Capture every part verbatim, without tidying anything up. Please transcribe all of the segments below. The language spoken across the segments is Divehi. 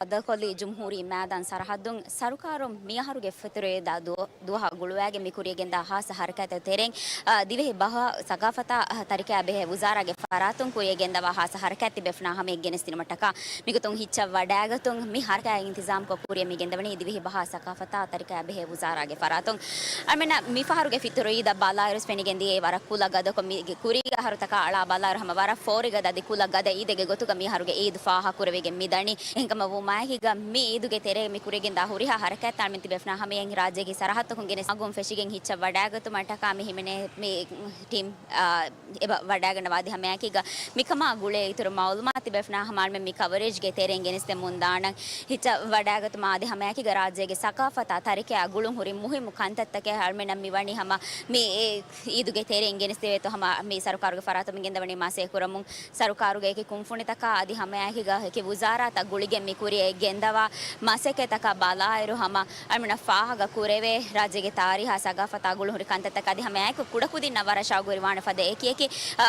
ގަދަކޮށްލި ޖުމްހޫރީ މައިދާން ސަރަހައްދުން ސަރުކާރުން މިއަހަރުގެ ފިތުރު އީދާ ދު-، ދުވަހަށް ގުޅުވާގެން މި ކުރިޔަށް ގެންދާ ހާއްސަ ހަރަކާތްތައް ތެރެއިން، އާ، ދިވެހި ބަހާ ސަގާފަތާ، އާ، ތަރިކައާ ބެހޭ ވުޒާރާގެ ފަރާތުން ކުރިޔަށް ގެންދަވާ ހާއްސަ ހަރަކާތް ތިބޭފުޅުންނާ ހަމަޔަށް ގެނެސްދިނުމަށްޓަކާ މިގޮތުން ހިއްޗަށް ވަޑާގަތުން މި ހަރަކާތް އިންތިޒާމްކޮށް ކުރިޔަށް މި ގެންދަވަނީ ދިވެހި ބަހާ ސަގާފަތާ ތަރިކައާ ބެހޭ ވުޒާރާގެ ފަރާތުން. އަޅުމެންނަށް މިފަހަރުގެ ފިތުރު އީދަށް ބަލާއިރުވެސް ފެނިގެންދިޔަ ވަރަށް ކުލަ ގަދަކޮށް، މި ކުރީގެ އަހަރުތަކާ އަޅާ ބަލާއިރު ހަމަ ވަރަށް ފޯރި ގަދަ އަދި ކުލަ ގަދަ އީދެއްގެ ގޮތުގަ މިއަހަރުގެ އީދު ފާހަގަކުރެވިގެން މިދަނީ. އެހެންކަމަށް ވުމާއެކީގަ މި އީދުގެ ތެރޭގަ މި ކުރިޔަށް ގެންދާ ހުރިހާ ހަރަކާތްތައް އަޅުމެން ތިބޭފުޅުންނާ ހަމަޔަށް ރާއްޖޭގެ ސަރަހައްދަކުން ގެނެސް މަގުން ފެށިގެން ހިއްޗަށް ވަޑާގަތުމަށްޓަކާ މި ހިމެނޭ މި ޓީމް، އާ، އެބަ ވަޑާގަންނަވާ. އަދި ހަމައެކީގަ މިކަމާ ގުޅޭ އިތުރު މައުލޫމާތު ތިބޭފުޅުންނާ ހަމަ އަޅުމެން މި ކަވަރޭޖްގެ ތެރެއިން ގެނެސްދެމުން ދާނަން. ހިއްޗަށް ވަޑާގަތުމާ އަދި ހަމައެކީގަ ރާއްޖޭގެ ސަގާފަތާ ތަރިކައާ ގުޅުން ހުރި މުހިއްމު ކަންތައްތަކެއް އަޅުމެންނަށް މިވަނީ ހަމަ މި އީދުގެ ތެރެއިން ގެނެސްދެވޭތޯ ހަމަ މި ސަރުކާރުގެ ފަރާތުން މި ގެންދަވަނީ މަސައްކަތް ކުރަމުން. ސަރުކާރުގެ އެކި ކުންފުނިތަކާ އަދި ހަމައެކީގަ އެކި ވުޒާރާތައް ގުޅިގެން މި ކުރިޔަށް ގެންދަވާ މަސައްކަތްތަކާ ބަލާއިރު ހަމަ އަޅުމެންނަށް ފާހަގަ ކުރެވޭ ރާއްޖޭގެ ތާރީހާ ސަގާފަތާ ގުޅުން ހުރި ކަންތައްތަކާ އަދި ހަމައެކު ކުޑަކުދިންނަށް ވަރަށް ޝައުގުވެރިވާނެ ފަދަ އެކި އެކި، އާ،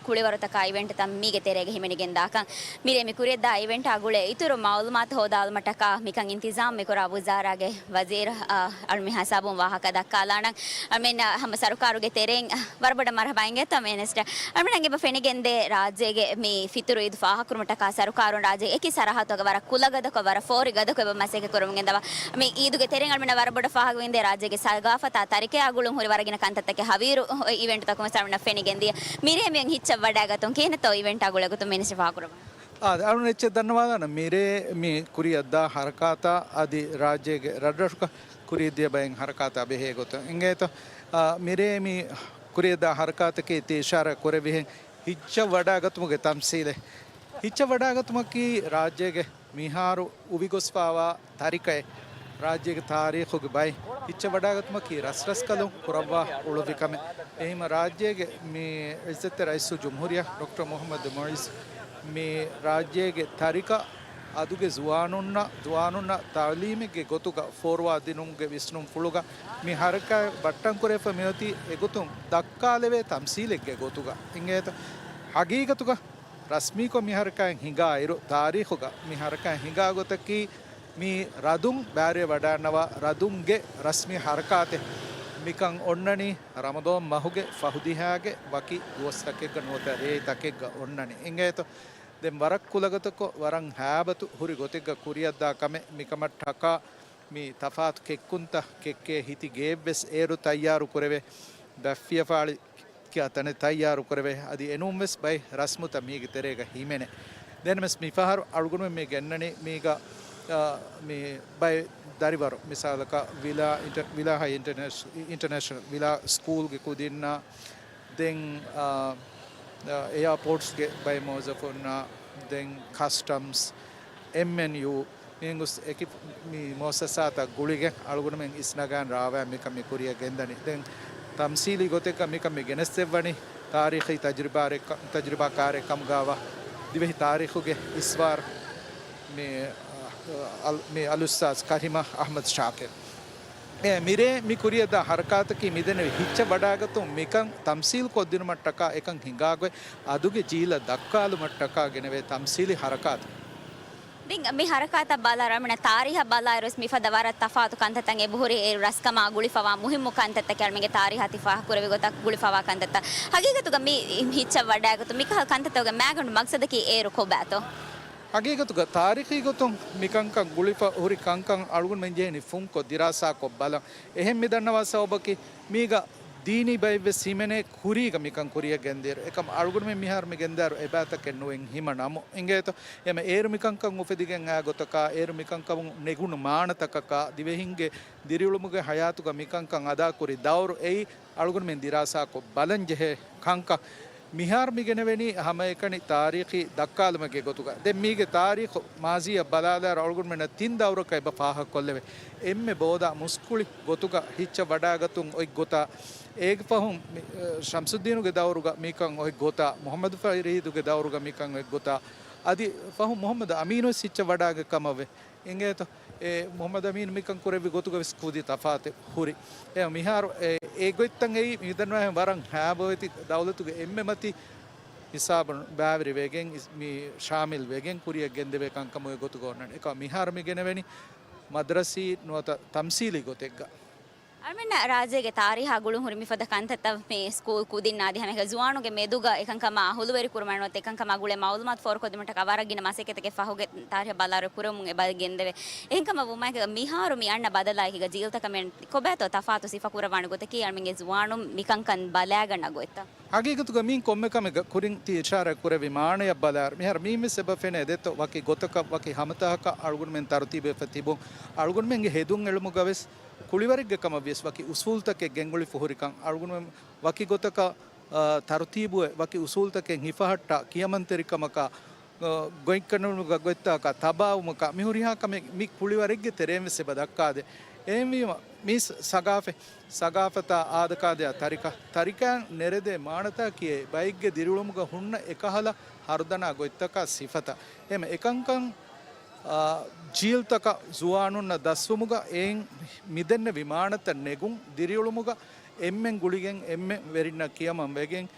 ކުޅިވަރުތަކާ އިވެންޓްތައް މީގެ ތެރޭގަ ހިމެނިގެން ދާކަން. މިރޭ މި ކުރިޔަށްދާ އިވެންޓާ ގުޅޭ އިތުރު މައުލޫމާތު ހޯދާލުމަށްޓަކާ މިކަން އިންތިޒާމް މިކުރާ ވުޒާރާގެ ވަޒީރު، އާ، އަޅުމެން ހިސާބުން ވާހަކަ ދައްކާލާނަން. އަޅުމެން ހަމަ ސަރުކާރުގެ ތެރެއިން ވަރަށް ބޮޑަށް މަރުހަބާ އިނގޭތޯ މިނިސްޓަރ. އަޅުމެން އެބަ ފެނިގެންދޭ ރާއްޖޭގެ މި ފިތުރު އީދު ފާހަގަކުރުމަށްޓަކާ ސަރުކާރުން ރާއްޖޭގެ އެކި ސަރަހައްދުގަ ވަރަށް ކުލަގަދަކޮށް ވަރަށް ފޯރި ގަދަކޮށް އެބަ މަސައްކަތް ކުރަމުން ގެންދަވާ. މި އީދުގެ ތެރެއިން އަޅުމެންނަށް ވަރަށް ބޮޑަށް ފާހަގަވެގެންދޭ ރާއްޖޭގެ ސަގާފަތާ ތަރިކައާ ގުޅުން ހުރި ވަރަށް ގިނަ ކަންތައްތަކެއް ހަވީރު އިވެންޓްތަކުން ވެސް އަޅުމެންނަށް ފެނިގެންދިޔަ. މިރޭ މިއޮތް ހިއްޗަށް ވަޑާގަތުން ކިހިނެއްތޯ އިވެންޓާ ގުޅޭ ގޮތުން މިނިސްޓަރ ފާހަގަކުރައްވަނީ؟ އާ، އަޅުން އެއްޗެއް ދަންނަވާލާނަން. މިރޭ މި ކުރިޔަށްދާ ހަރަކާތާ އަދި ރާއްޖޭގެ ރަށްރަށުގަ ކުރިޔަށްދިޔަ ބައެއް ހަރަކާތާ ބެހޭ ގޮތަށް އިނގޭތޯ. އާ، މިރޭ މި ކުރިޔަށްދާ ހަރަކާތަކީ ތި އިޝާރާތް ކުރެއްވިހެން ހިއްޗަށް ވަޑާގަތުމުގެ ތަމްސީލެއް. ހިއްޗަށް ވަޑާގަތުމަކީ ރާއްޖޭގެ މިހާރު އުވިގޮސްފާވާ ތަރިކައެއް، ރާއްޖޭގެ ތާރީޚުގެ ބައެއް ހިއްޗަށް ވަޑާގަތުމަކީ ރަސްރަސްކަލުން ކުރައްވާ އުޅުއްވި ކަމެއް. އެހެންވީމަ ރާއްޖޭގެ މި އިއްޒަތްތެރި ރައީސުލްޖުމްހޫރިއްޔާ ޑޮކްޓަރ މުޙައްމަދު މުޢިއްޒު މި ރާއްޖޭގެ ތަރިކަ އަދުގެ ޒުވާނުންނަށް، ޒުވާނުންނަށް ތަޢުލީމެއްގެ ގޮތުގަ ފޯރުވާ ދިނުމުގެ ވިސްނުންފުޅުގަ މި ހަރަކާތް ބައްޓަންކުރެވިފަ މިއޮތީ އެގޮތުން ދައްކާލެވޭ ތަމްސީލެއްގެ ގޮތުގަ އިނގޭތަ؟ ހަގީގަތުގަ ރަސްމީކޮށް މި ހަރަކާތް ހިނގާ އިރު، ތާރީޚުގަ މި ހަރަކާތް ހިނގާ ގޮތަކީ، މި ރަދުން ބާރުވެވަޑައިގަންނަވާ ރަދުންގެ ރަސްމީ ހަރަކާތެއް މިކަން އޮންނަނީ، ރަމަޟާން މަހުގެ ފަހު ދިހާގެ ވަކި ދުވަސްތަކެއްގަ ނުވަތަ ރޭތަކެއްގަ އޮންނަނީ. އިނގޭތޯ؟ ދެން ވަރަށް ކުލަގަދަކޮށް، ވަރަށް ހައިބަތު ހުރި ގޮތެއްގަ ކުރިޔަށްދާ ކަމެއް. މިކަމަށްޓަކާ މި ތަފާތު ކެއްކުންތައް ކެއްކޭ ހިތި ގެއެއްވެސް އޭރު ތައްޔާރު ކުރެވޭ، ދަށްފިޔަފާޅި ކިޔާ ތަނެއް ތައްޔާރު ކުރެވޭ. އަދި އެނޫންވެސް ބައެއް ރަސްމުތައް މީގެ ތެރޭގަ ހިމެނޭ. ދެންވެސް މިފަހަރު އަޅުގަނޑުމެން މި ގެންނަނީ މީގަ، އާ، މި ބައެއް ދަރިވަރު، މިސާލަކަށް ވިލާ އިންޓަ-، ވިލާ ހައި އިންޓަރނޭޝ-، އިންޓަރނޭޝަނަލް ވިލާ ސްކޫލްގެ ކުދިންނާ، ދެން، އާ، އާ، އެއާޕޯޓްސްގެ ބައެއް މުވައްޒަފުންނާ، ދެން ކަސްޓަމްސް، އެމްއެންޔޫ، މި މުއައްސަސާތައް ގުޅިގެން އަޅުގަނޑުމެން އިސްނަގާން ރާވާ މިކަން މި ކުރިޔަށް ގެންދަނީ. ދެން ތަމްސީލީ ގޮތެއްގަ މިކަން މި ގެނެސްދެއްވަނީ ތާރީޚީ ތަޖުރިބާރެއް-، ތަޖުރިބާކާރެއް ކަމުގައިވާ ދިވެހި ތާރީޚުގެ އިސްވާރު މި، އަ، އަލް-، މި އަލްއުސްތާޛް ކަރީމާ އަޙްމަދު ޝާކިރު. އެ މިރޭ މި ކުރިޔަށްދާ ހަރަކާތަކީ މިދެންނެވި ހިއްޗަށް ވަޑާގަތުން މިކަން ތަމްސީލް ކޮށްދިނުމަށްޓަކާ އެކަން ހިނގާގޮތް އަދުގެ ޖީލަށް ދައްކާލުމަށްޓަކާ ގެނެވޭ ތަމްސީލީ ހަރަކާތެއް. ދެން މި ހަރަކާތަށް ބަލާއިރު އަޅުމެންނަށް ތާރީހަށް ބަލާއިރުވެސް މިފަދަ ވަރަށް ތަފާތު ކަންތައްތައް އެބަހުރި. އޭރު ރަސްކަމާ ގުޅިފަވާ މުހިއްމު ކަންތައްތަކެއް އަޅުމެންގެ ތާރީހާ ތި ފާހަގަކުރެއްވި ގޮތަށް ގުޅިފަވާ ކަންތައްތައް. ހަގީގަތުގަ މި ހިއްޗަށް ވަޑާގަތުން މިކަހަލަ ކަންތައްތަކުގެ މައިގަނޑު މަގްސަދަކީ އޭރު ކޮބާތޯ؟ ހަގީގަތުގަ ތާރީޚީ ގޮތުން މިކަންކަން ގުޅިފަ ހުރި ކަންކަން އަޅުގަނޑުމެން ޖެހެނީ ފުންކޮށް ދިރާސާކޮށް ބަލަން. އެހެން މި ދަންނަވާ ސަބަބަކީ މީގަ ދީނީ ބައެއްވެސް ހިމެނޭ ކުރީގަ މިކަން ކުރިޔަށް ގެންދިއިރު. އެކަމް އަޅުގަނޑުމެން މިހާރު މި ގެންދާއިރު އެބައިތަކެއް ނުވެން ހިމަނަމު އިނގޭތޯ؟ އެމަ އޭރު މިކަންކަން އުފެދިގެން އާ ގޮތަކާ، އޭރު މިކަންކަމުން ނެގުނު މާނަތަކަކާ، ދިވެހިންގެ ދިރިއުޅުމުގެ ހަޔާތުގަ މިކަންކަން އަދާކުރި ދައުރު އެއީ އަޅުގަނޑުމެން ދިރާސާކޮށް ބަލަން ޖެހޭ ކަންކަން. މިހާރު މި ގެނެވެނީ ހަމައެކަނި ތާރީޚީ ދައްކާލުމެއްގެ ގޮތުގަ. ދެން މީގެ ތާރީޚު މާޒީއަށް ބަލާލާއިރު އަޅުގަނޑުމެންނަށް ތިން ދައުރަކަށް އެބަ ފާހަގަކޮށްލެވޭ. އެންމެ ބޯދާ މުސްކުޅި ގޮތުގަ ހިއްޗަށް ވަޑާގަތުން އޮތް ގޮތާ، އޭގެ ފަހުން މި، އަ، ޝަމްސުއްދީނުގެ ދައުރުގަ މިކަން އޮތް ގޮތާ، މުޙައްމަދު ފަރީދުގެ ދައުރުގަ މިކަން އޮތް ގޮތާ، އަދި ފަހުން މުޙައްމަދު އަމީނުވެސް ހިއްޗަށް ވަޑާގަތް ކަމަށްވޭ. އިނގޭތޯ؟ އެ މުޙައްމަދު އަމީނު މިކަން ކުރެއްވި ގޮތުގަވެސް ކުދި ތަފާތެއް ހުރި. އެ މިހާރު އެ، އެ ގޮތްތައް އެއީ މިދަންނަވާހެން ވަރަށް ހައިބަވެތި ދައުލަތުގެ އެންމެ މަތި ހިސާބުން ބައިވެރިވެގެން މި ޝާމިލް ވެގެން ކުރިއަށް ގެންދެވޭ ކަންކަމުގެ ގޮތުގަ އޮންނަނީ. އެކަމަ މިހާރު މި ގެނެވެނީ މަދްރަސީ ނުވަތަ ތަމްސީލީ ގޮތެއްގަ. އަޅުމެންނަށް ރާއްޖޭގެ ތާރީހާ ގުޅުން ހުރި މިފަދަ ކަންތައްތައް މި ސްކޫލް ކުދިންނާ އަދި ހަމައެކަ ޒުވާނުންގެ މެދުގަ އެކަންކަމާ އަހުލުވެރި ކުރުމަށް ނުވަތަ އެކަންކަމާ ގުޅޭ މައުލޫމާތު ފޯރުކޮށްދިނުމަށްޓަކާ ވަރަށް ގިނަ މަސައްކަތެއް ފަހުގެ ތާރީހަށް ބަލާއިރު ކުރަމުން އެބަ ގެންދެވޭ. އެހެންކަމަށް ވުމާއެކު މިހާރު މި އަންނަ ބަދަލާއެކީގަ ޖީލްތަކަށް މި ކޮބާތޯ ތަފާތު ސިފަ ކުރައްވާނެ ގޮތަކީ އަޅުމެންގެ ޒުވާނުން މިކަންކަން ބަލާގަންނަ ގޮތްތައް. ހަގީގަތުގަ މީން ކޮންމެ ކަމެއްގަ ކުރިން ތި އިޝާރާތް ކުރެއްވި މާނަޔަށް ބަލާއިރު، މިހާރު މީންވެސް އެބަ ފެނޭ ދެއްތޯ، ވަކި ގޮތަކަށް ވަކި ހަމަތަހަކަށް އަޅުގަނޑުމެން ތަރުތީބުވެފަ ތިބުން. އަޅުގަނޑުމެންގެ ހެދުން އެޅުމުގަވެސް ކުޅިވަރެއްގެ ކަމަށްވިޔަސް ވަކި އުސޫލްތަކެއް ގެންގުޅިފަ ހުރިކަން އަޅުގަނޑުމެން ވަކި ގޮތަކަށް، އާ، ތަރުތީބުވެ ވަކި އުސޫލްތަކެއް ހިފަހައްޓާ ކިޔަމަންތެރިކަމަކާ، އާ، ގޮތްކަނުނުގަ ގޮތްތަކަކާ ތަބާވުމަކާ މި ހުރިހާ ކަމެއް މި ކުޅިވަރެއްގެ ތެރޭންވެސް އެބަ ދައްކާދޭ. އެހެންވީމަ މީ ސަގާފަތް، ސަގާފަތާ އާދަކާދަޔާ ތަރިކަ، ތަރިކައަށް ނެރެދޭ މާނަތަކީ ބައެއްގެ ދިރިއުޅުމުގަ ހުންނަ އެކަހަލަ ހަރުދަނާ ގޮތްތަކާ ސިފަތައް. އެހެން އެކަންކަން، އާ، ޖީލްތަކަށް ޒުވާނުންނަށް ދަސްވުމުގަ އެއިން މިދެންނެވި މާނަތައް ނެގުން، ދިރިއުޅުމުގަ އެންމެން ގުޅިގެން އެންމެ ވެރިންނަށް ކިޔަމަން ވެގެން،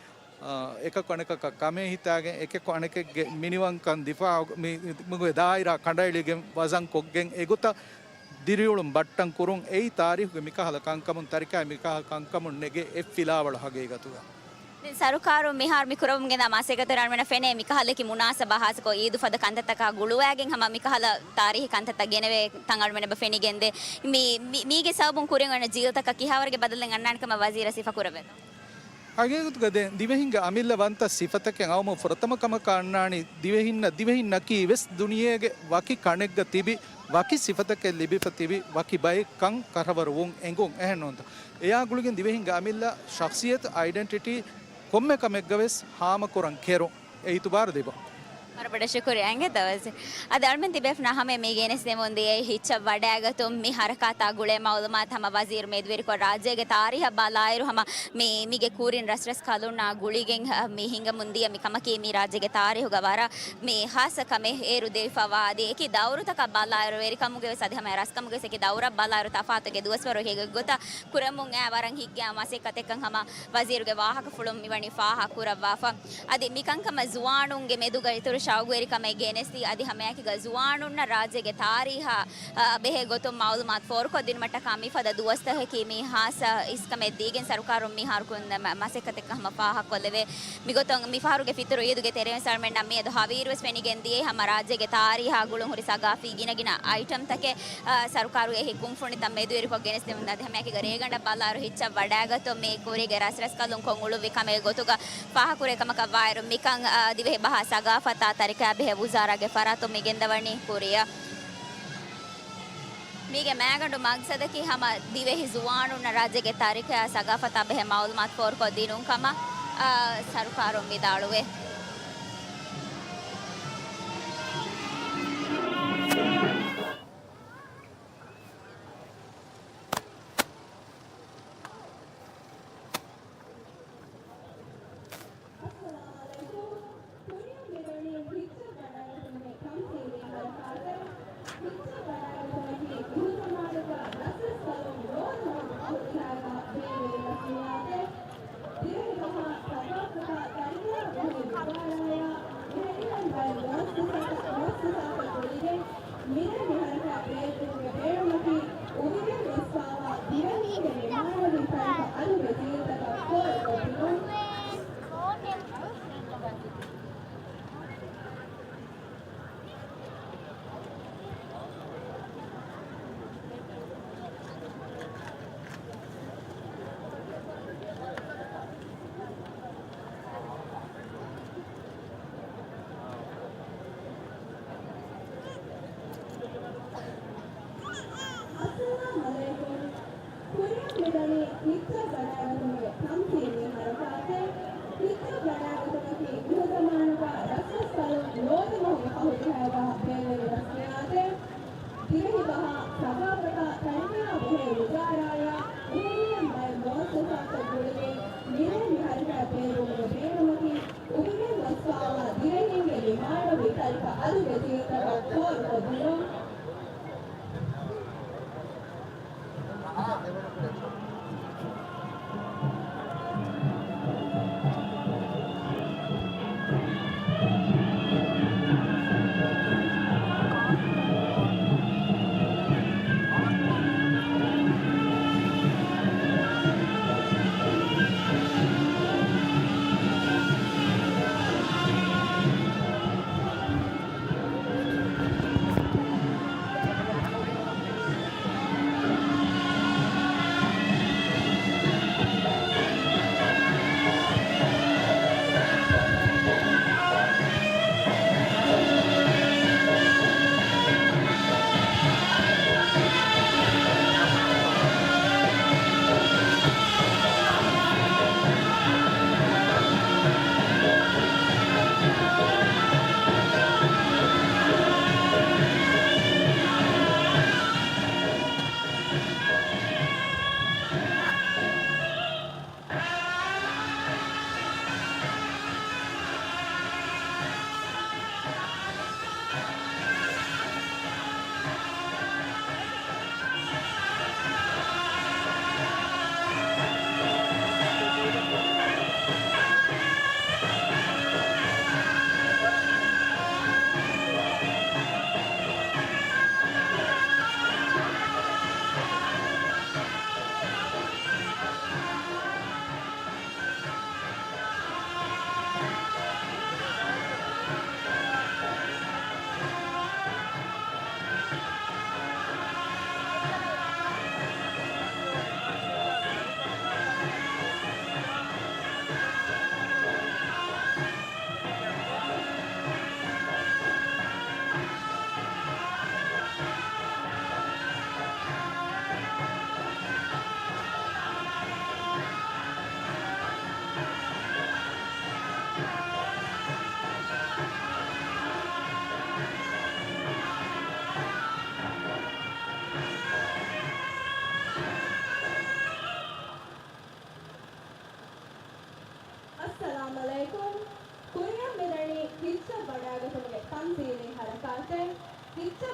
އާ، އެކަކު އަނެކަކަށް ކަމޭ ހިތާގެން، އެކަކު އަނެކެއްގެ މިނިވަންކަން ދިފާއު، މި، މިގޮތް ދާއިރާ ކަނޑައެޅިގެން ވަޒަން ކޮށްގެން އެގޮތަށް ދިރިއުޅުން ބައްޓަން ކުރުން އެއީ ތާރީޚުގެ މިކަހަލަ ކަންކަމުން، ތަރިކައި މިކަހަލަ ކަންކަމުން ނެގޭ އެއް ފިލާވަޅު ހަގީގަތުގަ. ދެން ސަރުކާރުން މިހާރު މި ކުރަމުން ގެންދާ މަސައްކަތު އަޅުމެންނަށް ފެނޭ މިކަހަލަ އެކި މުނާސަބާ ހާއްސަކޮށް އީދު ފަދަ ކަންތައްތަކާ ގުޅުވާގެން ހަމަ މިކަހަލަ ތާރީހީ ކަންތައްތައް ގެނެވޭ ތަން އަޅުމެން އެބަ ފެނިގެންދޭ. މި، މި، މީގެ ސަބަބުން ކުރިން އޮންނަ ޖީލްތަކަށް ކިހާވަރުގެ ބަދަލެއް އަންނާނެ ކަމަށް ވަޒީރަށް ސިފަ ކުރެވޭތޯ؟ ހަގީގަތުގަ ދެން ދިވެހިންގެ އަމިއްލަ ވަންތަ ސިފަތަކެއް އައުމަށް ފުރަތަމަ ކަމަކަށް އަންނާނީ ދިވެހިންނަށް، ދިވެހިންނަކީ ވެސް ދުނިޔޭގެ ވަކި ކަނެއްގަ ތިބި، ވަކި ސިފަތަކެއް ލިބިފަ ތިބި، ވަކި ބައެއްކަން ކަށަވަރު ވުން އެނގުން. އެހެން ނޫންތަ؟ އެއާ ގުޅިގެން ދިވެހިންގެ އަމިއްލަ ޝަޚްސިއްޔަތު، އައިޑެންޓިޓީ ކޮންމެ ކަމެއްގަ ވެސް ހާމަކުރަން ކެރުން. އެ އިތުބާރު ދެބަ. ވަރަށް ބޮޑަށް ޝުކުރިއްޔާ އިނގޭތޯ ވަޒީރު. އަދި އަޅުމެން ތިބޭފުޅުންނާ ހަމަޔަށް މި ގެނެސްދެމުން ދިޔައީ ހިއްޗަށް ވަޑައިގަތުން މި ހަރަކާތާ ގުޅޭ މައުލޫމާތު ހަމަ ވަޒީރު މެދުވެރިކޮށް ރާއްޖޭގެ ތާރީހަށް ބަލާއިރު ހަމަ މި، މީގެ ކުރިން ރަސްރަސްކަލުންނާ ގުޅިގެން މި ހިނގަމުން ދިޔަ މި ކަމަކީ މި ރާއްޖޭގެ ތާރީހުގަ ވަރަށް މި ހާއްސަ ކަމެއް އޭރު ދެވިފަވާ އަދި އެކި ދައުރުތަކަށް ބަލާއިރު ވެރިކަމުގެ ވެސް އަދި ހަމަ ރަސްކަމުގެ ވެސް އެކި ދައުރަށް ބަލާއިރު ތަފާތުގެ ދުވަސްވަރު ހެގޮތަށް ކުރަމުން އައި ވަރަށް ހިތްގައިމު މަސައްކަތެއްކަން ހަމަ ވަޒީރުގެ ވާހަކަފުޅުން މިވަނީ ފާހަގަކުރައްވާފަ. އަދި މިކަންކަމަށް ޒުވާނުންގެ މެދުގަ އިތުރު ޝައުގުވެރިކަމެއް ގެނެސްދީ، އަދި ހަމައެކީގަ ޒުވާނުންނަށް ރާއްޖޭގެ ތާރީހާ، އާ، ބެހޭ ގޮތުން މައުލޫމާތު ފޯރުކޮށްދިނުމަށްޓަކާ މިފަދަ ދުވަސްތަކަކީ މި ހާއްސަ އިސްކަމެއް ދީގެން ސަރުކާރުން މިހާރު ކުރަން މަ-، މަސައްކަތެއްކަން ހަމަ ފާހަގަކޮށްލެވޭ. މިގޮތުން މިފަހަރުގެ ފިތުރު އީދުގެ ތެރެއިން އަޅުމެންނަށް މިއަދު ހަވީރުވެސް ފެނިގެން ދިޔައީ ހަމަ ރާއްޖޭގެ ތާރީހާ ގުޅުން ހުރި ސަގާފީ ގިނަގިނަ އައިޓަމްތަކެއް، އާ، ސަރުކާރުގެ އެހީ ކުންފުނިތައް މެދުވެރިކޮށް ގެނެސްދެމުން އަދި ހަމައެކީގަ ރޭގަނޑަށް ބަލާއިރު ހިއްޗަށް ވަޑައިގަތުން މި ކުރީގެ ރަސްރަސްކަލުން ކޮށް އުޅުއްވި ކަމެއް ގޮތުގަ ފާހަކުރޭ ކަމަކަށް ވާއިރު މިކަން، އާ، ދިވެހި ބަހާ ސަގާފަތާ ތަރިކަޔާ ބެހޭ ވުޒާރާގެ ފަރާތުން މި ގެންދަވަނީ ކުރިއަށް. މީގެ މައިގަނޑު މަގްސަދަކީ ހަމަ ދިވެހި ޒުވާނުންނަށް ރާއްޖޭގެ ތާރީޚާ ސަގާފަތާ ބެހޭ މައުލޫމާތު ފޯރުކޮށްދިނުން ކަމަށް، އާ، ސަރުކާރުން ވިދާޅުވޭ. މިރޭ މި ހަރަކާތް ބޭއްވުމުގެ ބޭނުމަކީ، އުވިގެން ވެސްފާވާ ދިވެހިންގެ މި މާނަވީ ތަރިކަ އަދުގެ ޖީލްތަކަށް ފޯރުކޮށްދިނުން. އައްސަލާމް އަލައިކުމް. ކުރިއަށް މިދަނީ ހިއްޗަށް ވަޑައިގަތުމުގެ ތަމްސީލީ ހަރަކާތެއް. ހިއްޗަށް ވަޑައިގަތުމަކީ ނުހު ޒަމާނުގަ ރަސްރަސްކަލުން ލޯދުމަހުގެ ފަހު ދިހައެއް ބަހަށް ބޭއްވެވި ރަސްމިއްޔާތެއް. ދިވެހި ބަހާ ސަގާފަތާ ތަރިކަޔާ ބެހޭ ވުޒާރާއާ އެހެނިހެން ބައެއް މުއައްސަސާތައް ގުޅިގެން މިރޭ މި ހަރަކާތް ބޭއްވުމުގެ ބޭނުމަކީ، އުވިގެން ވެސްފާވާ ދިވެހިންގެ މި މާނަވީ ތަރިކަ އަދުގެ ޖީލްތަކަށް ފޯރުކޮށްދިނުން.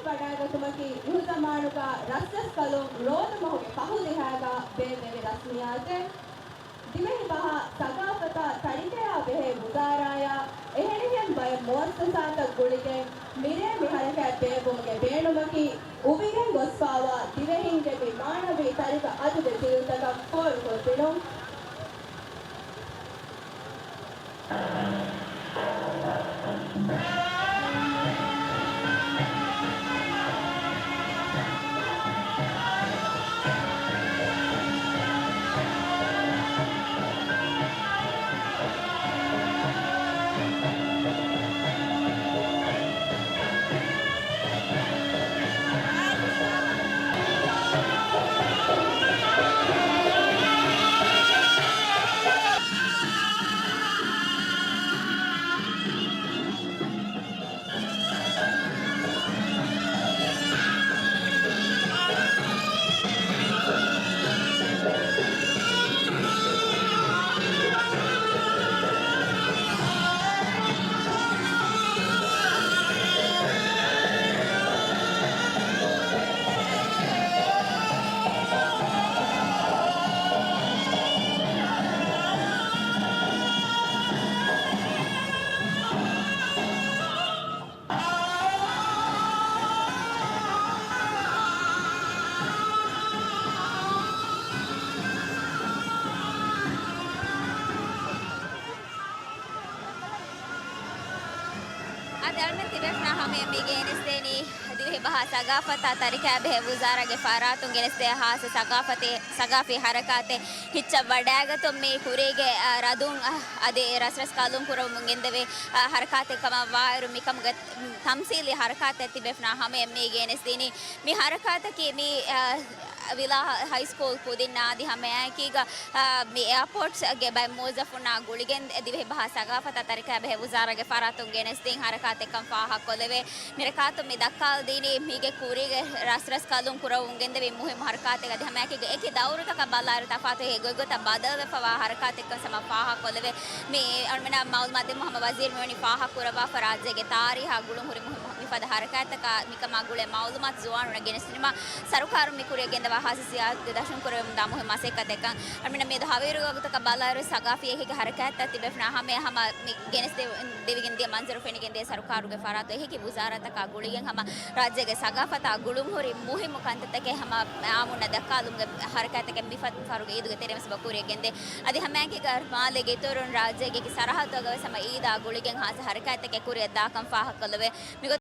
ވަޑައިގަތުމަކީ މިހުޒަމާނުގަ ރަސްރަސްކަލުން ރޯދަމަހުގެ ފަހު ދިހައިގަ ބޭއްވެވި ރަސްމިއްޔާތެއް. ދިވެހި ބަހާ ސަގާފަތާ ތަރިކަޔާ ބެހޭ ވުޒާރާޔާ އެހެނިހެން ބައެއް މުއައްސަސާތައް ގުޅިގެން މިރޭ މި ހަރަކާތް ބޭއްވުމުގެ ބޭނުމަކީ އުވިގެން ގޮސްފާވާ ދިވެހިންގެ މި މާނަވީ ތަރިކަ އަދުގެ ތިލަތަކަށް ފޯރުކޮށްދިނުން. އަދި އަޅުމެން ތިބޭފުޅާ ހަމަޔަށް މި ގެނެސްދޭނީ ދިވެހި ބަހާ ސަގާފަތާ ތަރިކަޔާ ބެހޭ ވުޒާރާގެ ފަރާތުން ގެނެސްދޭ ހާއްސަ ސަގާފަތެއް، ސަގާފީ ހަރަކާތެއް. ހިއްޗަށް ވަޑައިގަތުން މި ކުރީގެ، އަ، ރަދުން، އަ، އަދި ރަސްރަސް ކަލުން ކުރަމުން ގެންދެވޭ، އަ، ހަރަކާތެއް ކަމަށް ވާއިރު، މިކަމުގެ ތަމްސީލީ ހަރަކާތެއް ތިބޭފުޅާ ހަމަޔަށް މި ގެނެސްދިނީ. މި ހަރަކާތަކީ މި، އަ، ވިލާ ހަ-، ހައިސްކޫލް ކުދިންނާ އަދި ހަމައެކީގަ، އަ، މި އެއާޕޯޓްގެ ބައެއް މުވައްޒަފުންނާ ގުޅިގެން ދިވެހި ބަހާ ސަގާފަތާ ތަރިކަޔާ ބެހޭ ވުޒާރާގެ ފަރާތުން ގެނެސްދިން ހަރަކާތެއްކަން ފާހަގަކޮށްލެވޭ. މިރަކާތުން މި ދައްކާލަދީނީ މީގެ ކުރީގެ ރަސްރަސް ކަލުން ކުރަމުން ގެންދެވި މުހިއްމު ހަރަކާތެއް އަދި ހަމައެކީގަ އެކި ދައުރުތަކަށް ބަލާއިރު ތަފާތު އެ ގޮތްގޮތަށް ބަދަލުވެފަވާ ހަރަކާތެއްކަން ހަމަ ފާހަގަކޮށްލެވޭ. މި އަޅުމެންނަށް މައުލޫމާތު ދެއްވުމަށް ހަމަ ވަޒީރު މިވަނީ ފާހަގަކުރައްވާފަ ރާއްޖޭގެ ތާރީހާ ގުޅުންހުރި މުހިއްމު މިފަދަ ހަރަކާތްތަކާ މިކަމާ ގުޅޭ މައުލޫމާތު ޒުވާނުންނަށް ގެނެސްދިނުމަށް ސަރުކާރުން މި ކުރިއަށް ގެންދަވާ ހާއްސަ ސިޔާސަތުގެ ދަށުން ކުރެވެމުންދާ މުހިއްމު މަސައްކަތެއްކަން. އަޅުމެންނަށް މިއަދު ހަވީރު ވަގުތަކަށް ބަލާއިރު ސަގާފީ އެކި ހަރަކާތްތައް ތިބޭފުޅާ ހަމަޔަށް ހަމަ މި ގެނެސް ދެވިގެން ދިޔަ މަންޒަރު ފެނިގެން ދިޔަ ސަރުކާރުގެ ފަރާތު އެކި ވުޒާރާތަކާ ގުޅިގެން ހަމަ ރާއްޖޭގެ ސަގާފަތާ ގުޅުންހުރި މުހިއްމު ކަންތައްތަކެއް ހަމަ އާއްމުންނަށް ދައްކާލުމުގެ ހަރަކާތްތަކެއް މިފަދަ ފަހަރުގެ އީދުގެ ތެރެއިން ވެސް ކުރިއަށް ގެންދޭ. އަދި ހަމައެކީގަ މާލޭގެ އިތުރުން ރާއްޖޭގެ އެކި ސަރަހައްދުތަކުގަ ވެސް ހަމަ އީދާ ގުޅިގެން ހާއްސަ ހަރަކާތްތަކެއް ކުރިއަށް ދާކަން ފާހަގަކޮށްލެވޭ. މިގޮ